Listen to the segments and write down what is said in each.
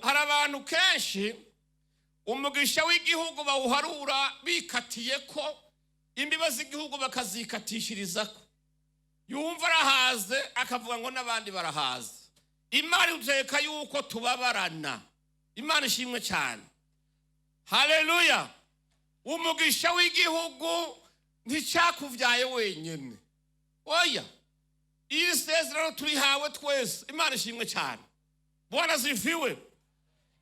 Hari abantu kenshi umugisha w'igihugu bawuharura bikatiye ko imbibe z'igihugu bakazikatishirizako. Yumva arahaze, akavuga ngo n'abandi barahaze. Imana iteka yuko tubabarana. Imana ishimwe cyane, haleluya. Umugisha w'igihugu nticyakubyaye wenyine, oya. Iri sezerano turihawe twese. Imana ishimwe cyane, Bwana zifiwe.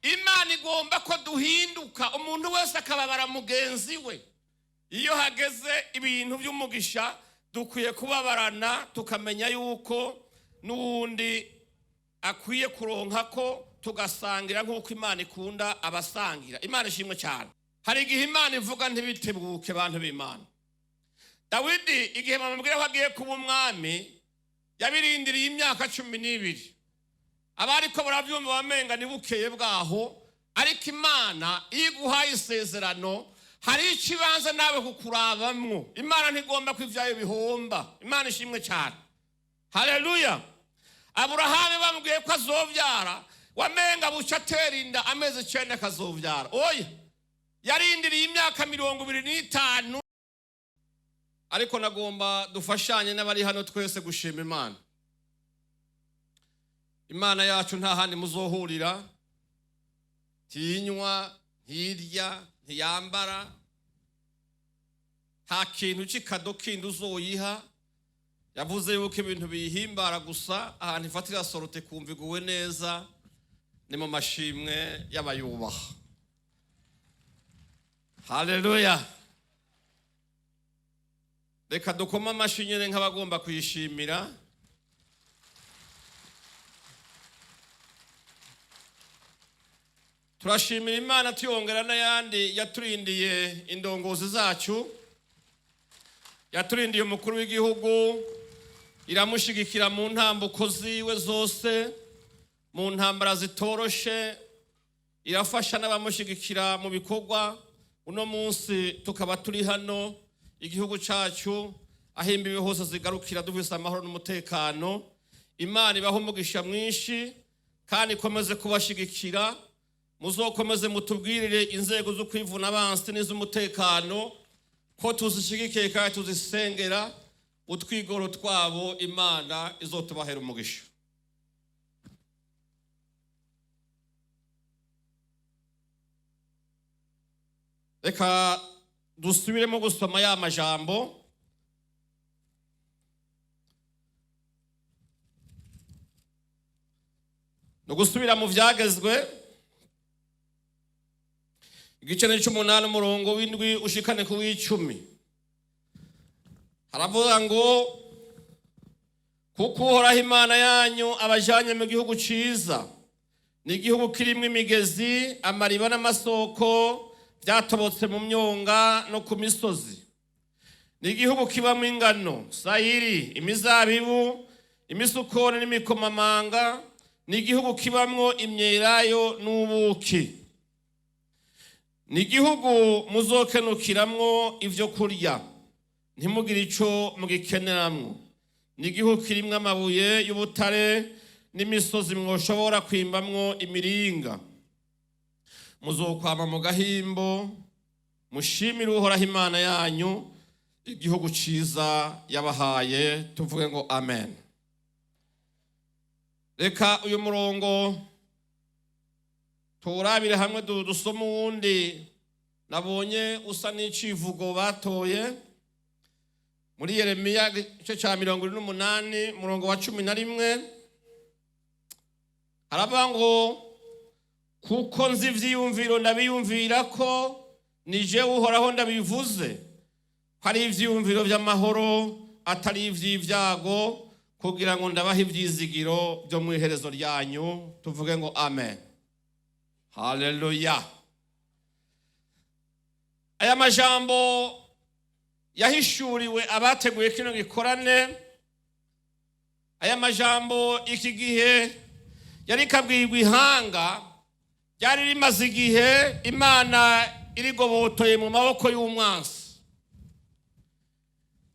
Imana igomba ko duhinduka, umuntu wese akababara mugenzi we. Iyo hageze ibintu by'umugisha, dukwiye kubabarana, tukamenya yuko n'uwundi akwiye kuronka ko tugasangira nk'uko Imana ikunda abasangira. Imana ishimwe cyane. Hari igihe Imana ivuga ntibitebuke. Bantu b'Imana, Dawidi igihe bamubwira ko agiye kuba umwami, yabirindiriye imyaka 12. Abariko barabyumva bamenga ni bukeye bwaho, ariko Imana iyo iguhaye isezerano, hari ikibanza nawe kukurabamwo. Imana ntigomba ko ibyayo bihomba. Imana ishimwe cyane, haleluya. Aburahamu bamubwiye ko azobyara, wamenga buca atera inda, amezi 9 akazobyara. Oya, yarindiriye imyaka 25. Ariko nagomba dufashanye n'abari hano twese gushima Imana. Imana yacu nta handi muzohurira. Ntiyinywa, ntirya, ntiyambara, nta kintu cy'ikado kindi uzoyiha. Yavuze yuko ibintu biyihimbara gusa, ahantu ifatira sorote kumva iguwe neza ni mu mashimwe y'abayubaha. Haleluya. Reka dukome amashyi nyine nk'abagomba kuyishimira. Turashimira Imana, tuyongera n'ayandi yaturindiye indongozi zacu, yaturindiye umukuru w'igihugu, iramushyigikira mu ntambuko ziwe zose, mu ntambara zitoroshe, irafasha n'abamushyigikira mu bikorwa. Uno munsi tukaba turi hano, igihugu cyacu aho imbibi hose zigarukira dufise amahoro n'umutekano. Imana ibaho umugisha mwinshi kandi ikomeze kubashyigikira. Muzokomeze mutubwirire inzego zo kwivuna abansi n'iz'umutekano ko tuzishyigikiye kandi tuzisengera. Utwigoro twabo, Imana izotubahera umugisha. Reka dusubiremo gusoma ya majambo. Ni ugusubira mu Byagezwe, igice 8, umurongo w'7 ushikane ku w'10. Haravuga ngo: "Kuko Uhoraho Imana yanyu abajanye mu gihugu ciza, ni igihugu kirimwo imigezi, amariba n'amasoko byatobotse mu myonga no ku misozi, ni igihugu kibamo ingano, sayiri, imizabibu, imisukoni n'imikomamanga, ni igihugu kibamwo imyelayo n'ubuki, ni igihugu muzokenukiramwo ibyo kurya ntimugire ico mugikeneramwo, ni igihugu kirimwo amabuye y'ubutare n'imisozi mwoshobora kwimbamwo imiringa. Muzokwama mu gahimbo, mushimire Uhoraho Imana yanyu igihugu ciza yabahaye." Tuvuge ngo amen. Reka uyu murongo tuwurabire hamwe, dusome uwundi nabonye usa n'icivugo batoye muri Yeremiya, igice cya 48, umurongo wa 11. Haravuga ngo: "Kuko nzi ivyiyumviro ndabiyumvira ko, ni jewe Uhoraho ndabivuze, ko ari ivyiyumviro vy'amahoro, atari ivy'ibyago, kugira ngo ndabahe ivyizigiro byo mu iherezo ryanyu." Tuvuge ngo amen, haleluya. Aya majambo yahishuriwe abateguye kino gikorane. Aya majambo iki gihe yari kabwirwa ihanga ryari rimaze igihe Imana irigobotoye mu maboko y'umwansi,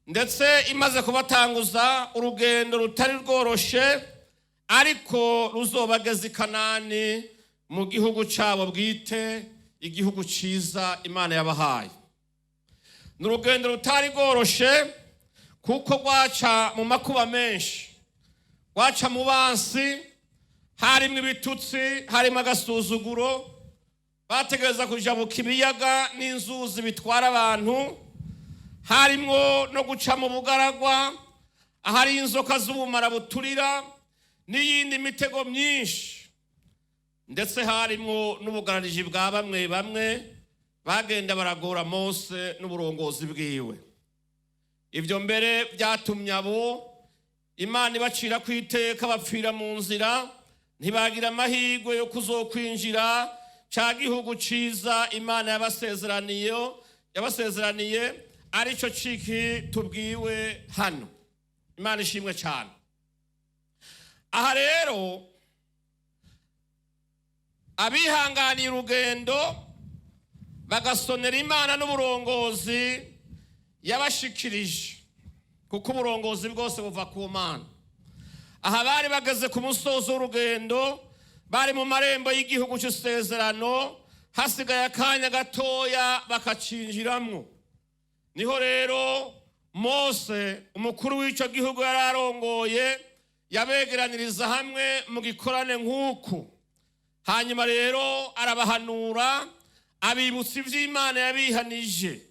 ndetse imaze kubatanguza urugendo rutari rworoshe, ariko ruzobageza i Kanani. mu gihugu cyabo bwite, igihugu cyiza Imana yabahaye. Ni urugendo rutari rworoshe, kuko rwaca mu makuba menshi, rwaca mu bansi, harimo ibitutsi, harimo agasuzuguro. Bategereza kujabuka ibiyaga n'inzuzi bitwara abantu, harimwo no guca mu bugaragwa ahari inzoka z'ubumara buturira n'iyindi mitego myinshi, ndetse harimwo n'ubugarariji bwa bamwe bamwe bagenda baragora Mose n'uburongozi bwiwe. Ibyo mbere byatumye abo Imana ibacira ku iteka bapfira mu nzira, ntibagira amahirwe yo kuzokwinjira cya gihugu cyiza Imana yabasezeraniye, aricyo ciki tubwiwe hano. Imana ishimwe cyane. Aha rero abihanganiye urugendo bagasonera Imana n'uburongozi yabashikirije, kuko uburongozi bwose buva ku Mana. Aha bari bageze ku musozo w'urugendo, bari mu marembo y'igihugu cy'isezerano, hasigaye akanya gatoya bakacinjiramwo. Niho rero Mose, umukuru w'icyo gihugu yari arongoye, yabegeraniriza hamwe mu gikorane nk'uku. Hanyuma rero arabahanura, abibutsa iby'Imana yabihanije,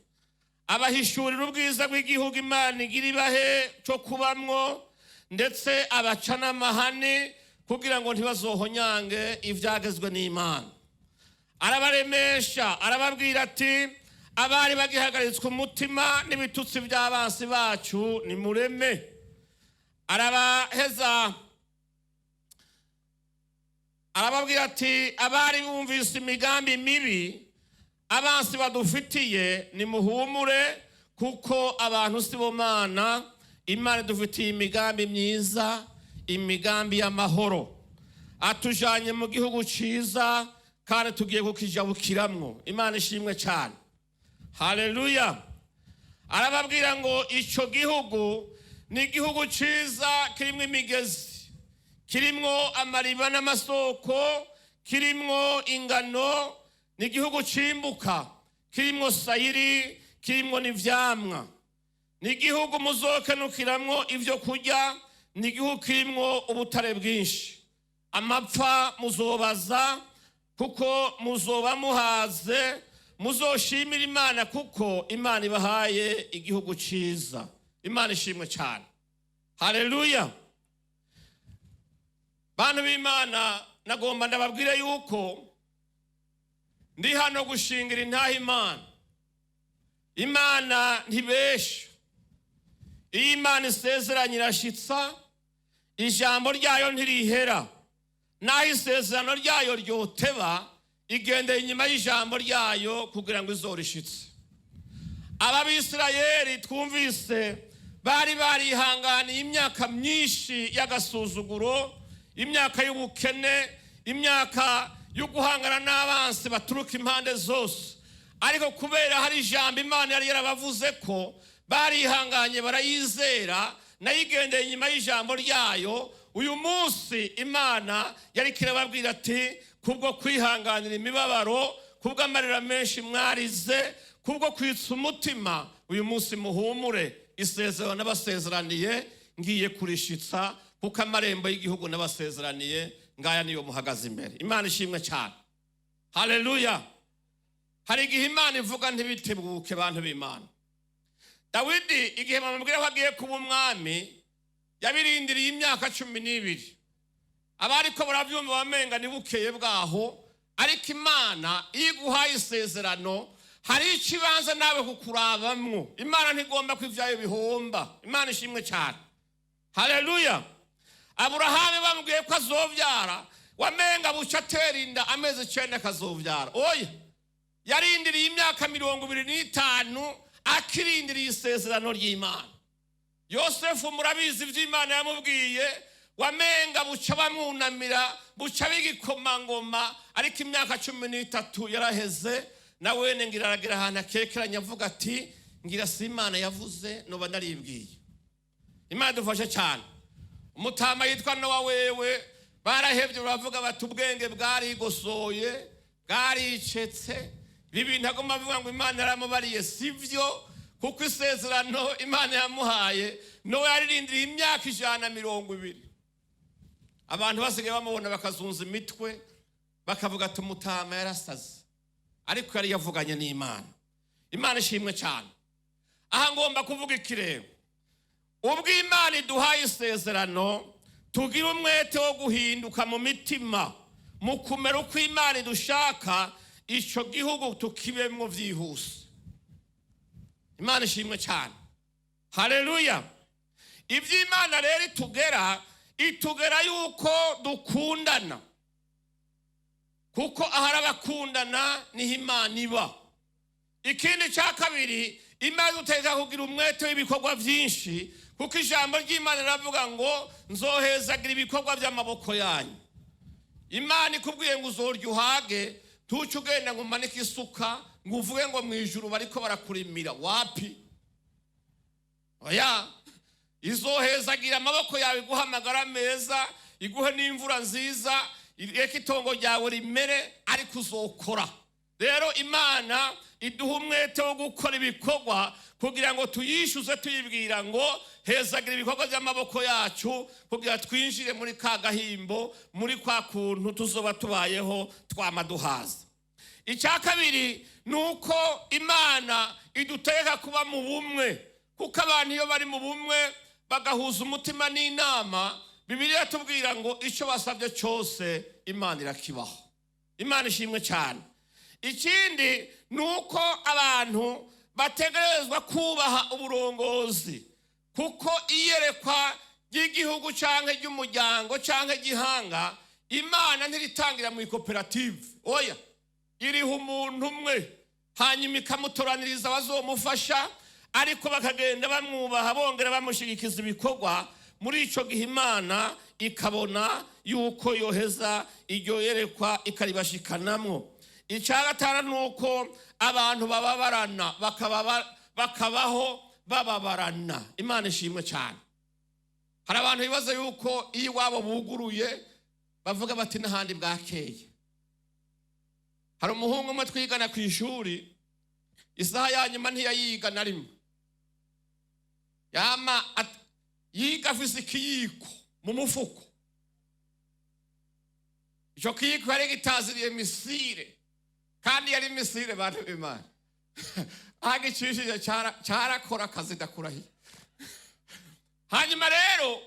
abahishurira ubwiza bw'igihugu Imana igira ibahe cyo kubamwo, ndetse abaca n'amahane kugira ngo ntibazohonyange ibyagezwe n'Imana. Arabaremesha, arababwira ati: "Abari bagihagaritswe umutima n'ibitutsi by'abansi bacu, nimureme." Arabaheza arababwira ati: "Abari bumvise imigambi mibi abansi badufitiye, nimuhumure, kuko abantu si bo Mana. Imana idufitiye imigambi myiza, imigambi y'amahoro. Atujanye mu gihugu cyiza kandi tugiye kukijabukiramwo." Imana ishimwe cyane, haleluya. Arababwira ngo icyo gihugu ni igihugu cyiza, kirimo imigezi, kirimwo amariba n'amasoko, kirimwo ingano, ni igihugu cimbuka, kirimwo sayiri, kirimwo n'ivyamwa. Ni igihugu muzokenukiramwo ibyo kurya, ni igihugu kirimwo ubutare bwinshi. Amapfa muzobaza, kuko muzoba muhaze. Muzoshimira Imana, kuko Imana ibahaye igihugu cyiza. Imana ishimwe cyane, haleluya. Bantu b'Imana, nagomba ndababwire yuko ndi hano gushingira intaha Imana. Imana ntibesha. Iyo Imana isezeranye irashitsa, ijambo ryayo ntirihera. Naho isezerano ryayo ryoteba, igendeye inyuma y'ijambo ryayo kugira ngo izorishitse. Aba Bisirayeli twumvise bari barihanganiye imyaka myinshi y'agasuzuguro, imyaka y'ubukene, imyaka yo guhangana n'abansi baturuka impande zose. Ariko kubera hari ijambo Imana yari yarabavuze ko, barihanganye, barayizera, nayo igendeye inyuma y'ijambo ryayo. Uyu munsi Imana yari kirababwira ati: "Kubwo kwihanganira imibabaro, kubw'amarira menshi mwarize, kubwo kwitsa umutima, uyu munsi muhumure. Isezerano nabasezeraniye ngiye kurishitsa, kuko amarembo y'igihugu nabasezeraniye ngaya, niyo muhagaze imbere." Imana ishimwe cyane, haleluya. Hari igihe Imana ivuga ntibitebuke. Bantu b'Imana, Dawidi igihe bamubwira ko agiye kuba umwami, yabirindiriye imyaka 12. Abariko barabyumva bamenga ni bukeye bwaho, ariko Imana iyo iguhaye isezerano, hari ikibanza nawe kukurabamwo. Imana ntigomba ko ibyayo bihomba. Imana ishimwe cyane, haleluya. Aburahamu bamubwiye ko azobyara, wamenga buca atera inda, amezi 9 akazobyara. Oya, yarindiriye imyaka 25 akirindiriye isezerano ry'Imana. Yosefu murabizi iby'Imana yamubwiye, wamenga buca bamwunamira, buca b'igikomangoma, ariko imyaka 13 yaraheze. Na wene ngira aragira ahantu akekeranya, avuga ati: "Ngira si Imana yavuze, noba naribwiye." Imana idufashe cyane. Umutama yitwa Nowa wewe Barahebye, baravuga bati: "Ubwenge bwarigosoye, bwaricetse." Ibi bintu agomba avuga ngo Imana yaramubariye si byo, kuko isezerano Imana yamuhaye, Nowa yaririndiriye imyaka 120. Abantu basigaye bamubona bakazunza imitwe, bakavuga ati: "Umutama yarasaze." Ariko yari yavuganye n'Imana. Imana ishimwe cyane. Aha ngomba kuvuga ikirego: ubwo Imana iduhaye isezerano, tugira umwete wo guhinduka mu mitima, mu kumera uko Imana idushaka, icyo gihugu tukibemwo byihuse. Imana ishimwe cyane, haleluya. Ibyo Imana rero itugera, itugera yuko dukundana, kuko ahari abakundana niho Imana iba. Ikindi cya kabiri, Imana idutegeka kugira umwete w'ibikorwa byinshi, kuko ijambo ry'Imana riravuga ngo: "Nzohezagira ibikorwa by'amaboko yanyu." Imana ikubwiye ngo uzorya uhage, tuce ugenda ngo umanike isuka, ngo uvuge ngo mu ijuru bariko barakurimira. Wapi, oya. Izohezagira amaboko yawe, iguhe amagara meza, iguhe n'imvura nziza, ireke itongo ryawe rimere, ariko uzokora. Rero Imana iduha umwete wo gukora ibikorwa kugira ngo tuyishyuze, tuyibwira ngo: "Hezagira ibikorwa by'amaboko yacu," kugira twinjire muri ka gahimbo, muri kwa kuntu tuzoba tubayeho twama duhaza. Icya kabiri ni uko Imana idutegeka kuba mu bumwe, kuko abantu iyo bari mu bumwe, bagahuza umutima n'inama, Bibiliya tubwira ngo icyo basabye cyose Imana irakibaho. Imana ishimwe cyane. Ikindi ni uko abantu bategerezwa kubaha uburongozi, kuko iyerekwa ry'igihugu cyangwa ry'umuryango cyangwa igihanga, Imana ntiritangira mu ikoperative. Oya, iriha umuntu umwe, hanyuma ikamutoraniriza abazomufasha, ariko bakagenda bamwubaha, bongera bamushyigikiza ibikorwa. Muri icyo gihe Imana ikabona yuko yoheza iryo yerekwa, ikaribashikanamwo. Icya gatanu ni uko abantu bababarana, bakabaho bababarana. Imana ishimwe cyane. Hari abantu bibaza yuko iyo iwabo buguruye, bavuga bati: "N'ahandi bwakeye." Hari umuhungu umwe twigana ku ishuri, isaha ya nyuma ntiyayiga na rimwe. Yama yiga afise ikiyiko mu mufuko. Icyo kiyiko yari gitaziriye misire, kandi yari misire. Bantu b'Imana, agicishije cyarakora akazi, ndakurahiye. Hanyuma rero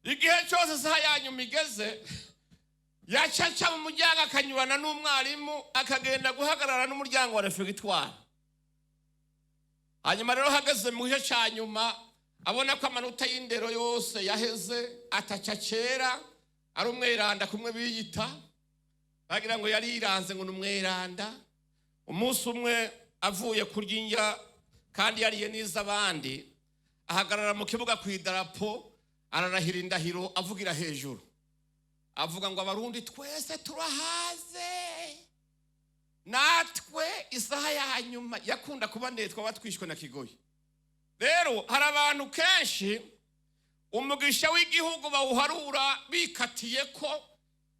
igihe cyose isaha ya nyuma igeze, yacaca mu muryango, akanyurana n'umwarimu, akagenda guhagarara n'umuryango wa réfectoire. Hanyuma rero hageze mu gice cya nyuma, abona ko amanota y'indero yose yaheze, ataca kera ari umweranda kumwe biyita, bagira ngo yari yiranze ngo ni umweranda. Umunsi umwe avuye kurya indya, kandi yariye n'iz'abandi, ahagarara mu kibuga ku idarapo, ararahira indahiro, avugira hejuru, avuga ngo: "Abarundi twese turahaze, natwe isaha ya nyuma yakunda kuba ndende, twaba twishwe na kigoyi." Rero hari abantu kenshi umugisha w'igihugu bawuharura bikatiye ko,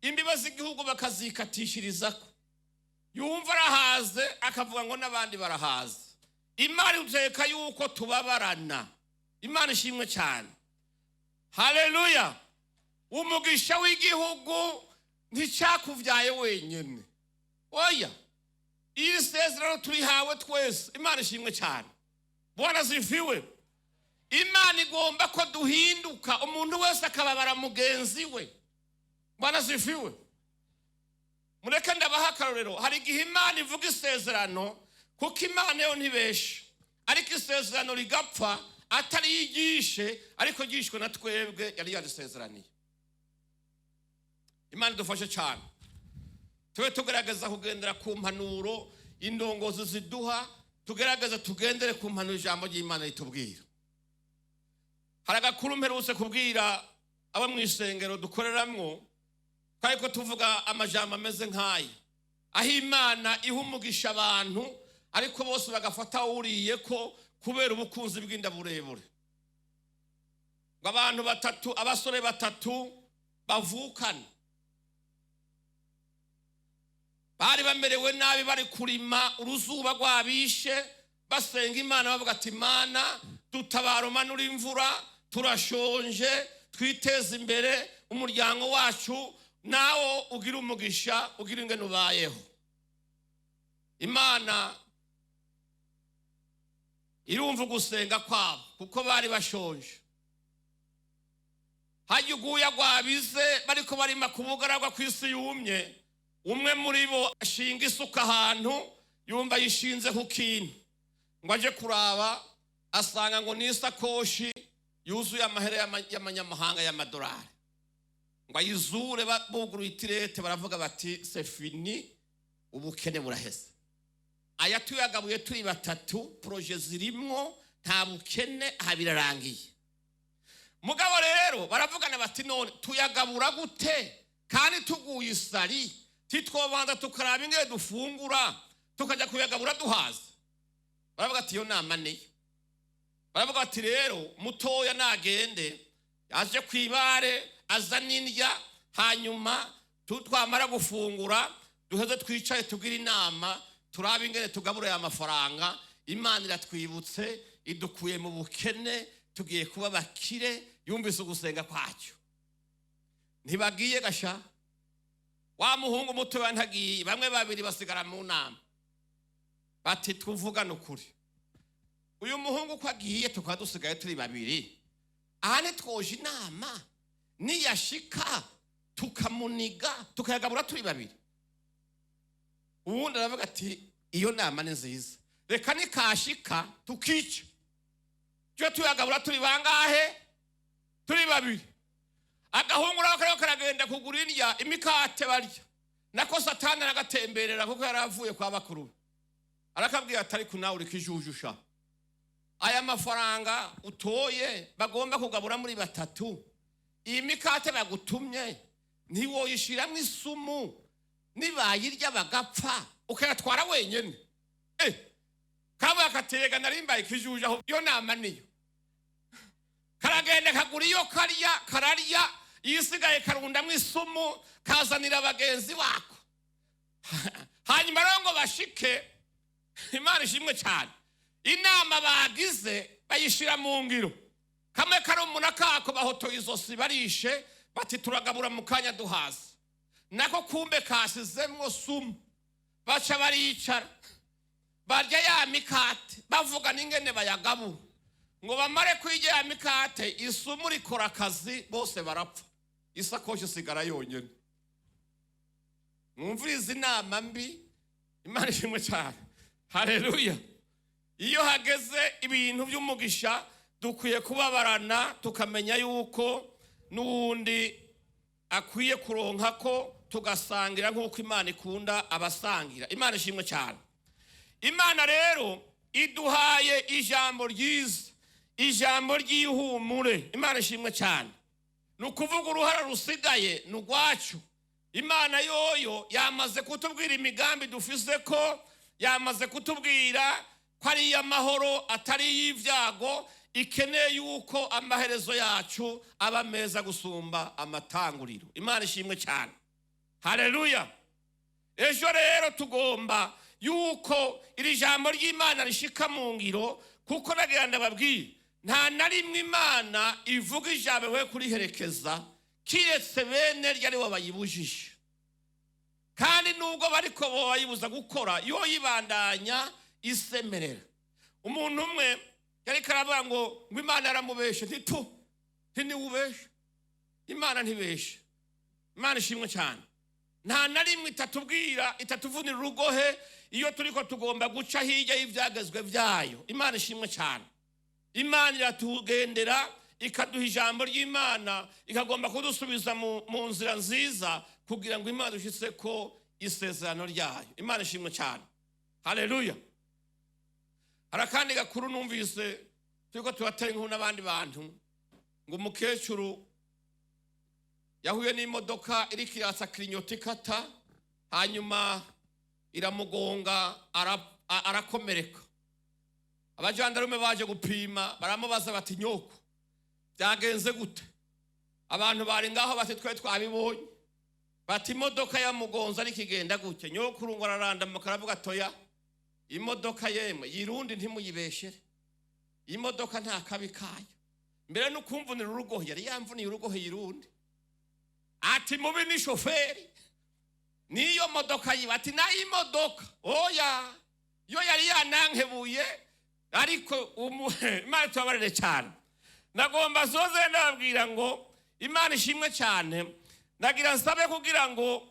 imbibe z'igihugu bakazikatishiriza ko, yumva arahaze, akavuga ngo n'abandi barahaze. Imana iteka yuko tubabarana. Imana ishimwe cyane, haleluya. Umugisha w'igihugu nticyakubyaye wenyine, oya. Iri sezerano turihawe twese. Imana ishimwe cyane, Bwana zifiwe. Imana igomba ko duhinduka, umuntu wese akababara mugenzi we. Bwana zifiwe. Mureke ndabaha akarorero. Hari igihe Imana ivuga isezerano, kuko Imana yo ntibesha, ariko isezerano rigapfa atari yigishe, ariko ryishwe na twebwe yari yarisezeraniye. Imana idufashe cyane, tube tugerageza kugendera ku mpanuro indongozi ziduha, tugerageza tugendere ku mpanuro ijambo ry'Imana ritubwira. Hari agakuru mperutse kubwira abo mu isengero dukoreramwo, ariko tuvuga amajambo ameze nk'aya, aho Imana iha umugisha abantu, ariko bose bagafata wuriye ko kubera ubukunzi bw'inda burebure. Ngo abantu batatu, abasore batatu bavukana. Bari bamerewe nabi, bari kurima uruzuba rwabishe, basenga Imana bavuga ati: "Imana dutabara, umanura imvura, turashonje, twiteze imbere, umuryango wacu nawo ugira umugisha, ugira ingene ubayeho." Imana irumva ugusenga kwabo kuko bari bashonje. Hajya uguya rwabize, bariko barima ku bugaragwa ku isi yumye. Umwe muri bo ashinga isuka ahantu, yumva yishinze ku kintu, ngo aje kuraba asanga ngo ni isakoshi yuzuye amahera y'amanyamahanga, y'amadolari. Ngo ayizure, buguruye itirete, baravuga bati: "C'est fini, ubukene buraheze. Aya tuyagabuye turi batatu, projets zirimwo, nta bukene aha, birarangiye." Mugabo rero baravugana bati: "None tuyagabura gute kandi tuguye isari? Titwobanza tukaraba ingene dufungura, tukajya kuyagabura duhaze?" Baravuga ati: "Iyo nama niyo." Baravuga bati: "Rero mutoya nagende aje ku ibare azana indya, hanyuma twamara gufungura duheze twicare tugire inama, turabe ingene tugabura aya mafaranga. Imana iratwibutse, idukuye mu bukene, tugiye kuba bakire, yumvise ugusenga kwacyo." Ntibagiye gasha. Wa muhungu mutoya ntagiye. Bamwe babiri basigara mu nama, bati: "Tuvugane ukuri, uyu muhungu uko agiye tukaba dusigaye turi babiri aha, ntitwoje inama niyashika tukamuniga, tukayagabura turi babiri?" Uwundi aravuga ati: "Iyo nama ni nziza, reka nikashika tukica, tujye tuyagabura turi bangahe? Turi babiri." Agahungu nako kariko karagenda kugura indya, imikate barya. Nako Satani aragatemberera kuko yari avuye kwa bakuru be. Arakabwira ati: "Ariko nawe uri kijujusha, aya mafaranga utoye bagomba kugabura muri batatu, iyi mikate bagutumye ntiwoyishiramwo isumu, nibayirya bagapfa, ukayatwara wenyene?" Kabuye akaterega narimbaye ikijuju aho, iyo nama niyo. Karagenda kagura iyo karya, kararya, isigaye karundamwo isumu, kazanira bagenzi bako. Hanyuma rero ngo bashike, Imana ishimwe cyane, inama bagize bayishira mu ngiro. Kamwe karumuna kako bahotoye izosi, barishe, bati: "Turagabura mu kanya duhaze." Nako kumbe kasizemwo sumu. Baca baricara barya ya mikate, bavuga n'ingene bayagabura. Ngo bamare kwirya ya mikate, isumu rikora akazi, bose barapfa, isakoshi isigara yonyine. Mwumvirize inama mbi. Imana ishimwe cyane, haleluya. Iyo hageze ibintu by'umugisha dukwiye kubabarana, tukamenya yuko n'uwundi akwiye kuronka ko tugasangira nk'uko Imana ikunda abasangira. Imana ishimwe cyane. Imana rero iduhaye ijambo ryiza, ijambo ry'ihumure. Imana ishimwe cyane. Ni ukuvuga uruhara rusigaye ni urwacu. Imana yoyo yamaze kutubwira imigambi dufise, ko yamaze kutubwira ko ari iy'amahoro atari iy'ibyago, ikeneye yuko amaherezo yacu aba meza gusumba amatanguriro. Imana ishimwe cyane, haleluya. Ejo rero tugomba yuko iri jambo ry'Imana rishika mu ngiro, kuko nagira ndababwire, nta na rimwe Imana ivuga ijambo we kuriherekeza, kiretse bene ryo aribo bayibujije. Kandi nubwo bariko bayibuza gukora, yo yibandanya isemerera. Umuntu umwe yariko aravuga ngo Imana yaramubeshe. Ntitu ntiwubeshe, Imana ntibeshe. Imana ishimwe cyane. Nta na rimwe itatubwira, itatuvunira urugohe iyo turiko tugomba guca hirya y'ibyagezwe byayo. Imana ishimwe cyane. Imana iratugendera, ikaduha ijambo ry'Imana, ikagomba kudusubiza mu nzira nziza kugira ngo Imana dushyitse ko isezerano ryayo. Imana ishimwe cyane, haleluya. Hari akandi gakuru numvise turiko turatera inkuru n'abandi bantu, ngo umukecuru yahuye n'imodoka iriko iratsa kirinyoto ikata, hanyuma iramugonga, arakomereka. Abajandarume baje gupima, baramubaza bati: "Nyoko, byagenze gute?" Abantu bari ngaho bati: "Twe twabibonye." Bati imodoka ya mugonza ariko igenda gutya. Nyokuru ngo ararandamuka, aravuga toya, imodoka yemwe yirundi ntimuyibeshere, imodoka nta kabi kayo, mbere n'ukumvunira urugohe yari yamvuniye urugohe yirundi. Ati mubi ni shoferi niyo modoka yiwe. Ati nayo imodoka oya, yo yari yanankebuye. Ariko Imana tubabarire cyane. Nagomba soze ndababwira ngo Imana ishimwe cyane. Nagira nsabe kugira ngo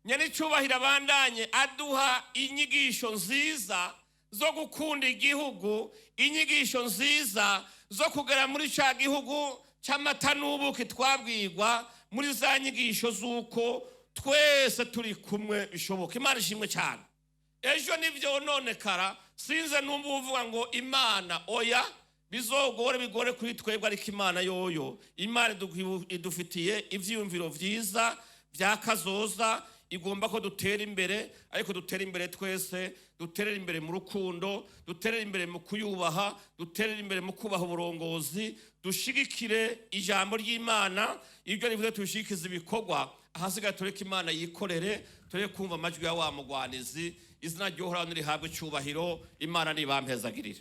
nyenicubahiro abandanye aduha inyigisho nziza zo gukunda igihugu, inyigisho nziza zo kugera muri cya gihugu cy'amata n'ubuki twabwirwa muri za nyigisho z'uko twese turi kumwe bishoboka. Imana ishimwe cyane. Ejo nibyo nonekara sinze numva uvuga ngo Imana oya, bizogore bigore kuri twebwe, ariko Imana yoyo, Imana idufitiye ibyiyumviro byiza bya kazoza. Igomba ko dutera imbere, ariko dutera imbere twese, duterere imbere mu rukundo, duterere imbere mu kuyubaha, duterere imbere mu kubaha uburongozi, dushigikire ijambo ry'Imana, ibyo rivuze tubishigikize ibikorwa. Ahasigaye tureke Imana yikorere, tureke kumva amajwi ya wa mugwanizi. Izina ry'Uhoraho nirihabwe icyubahiro. Imana nibampezagirire.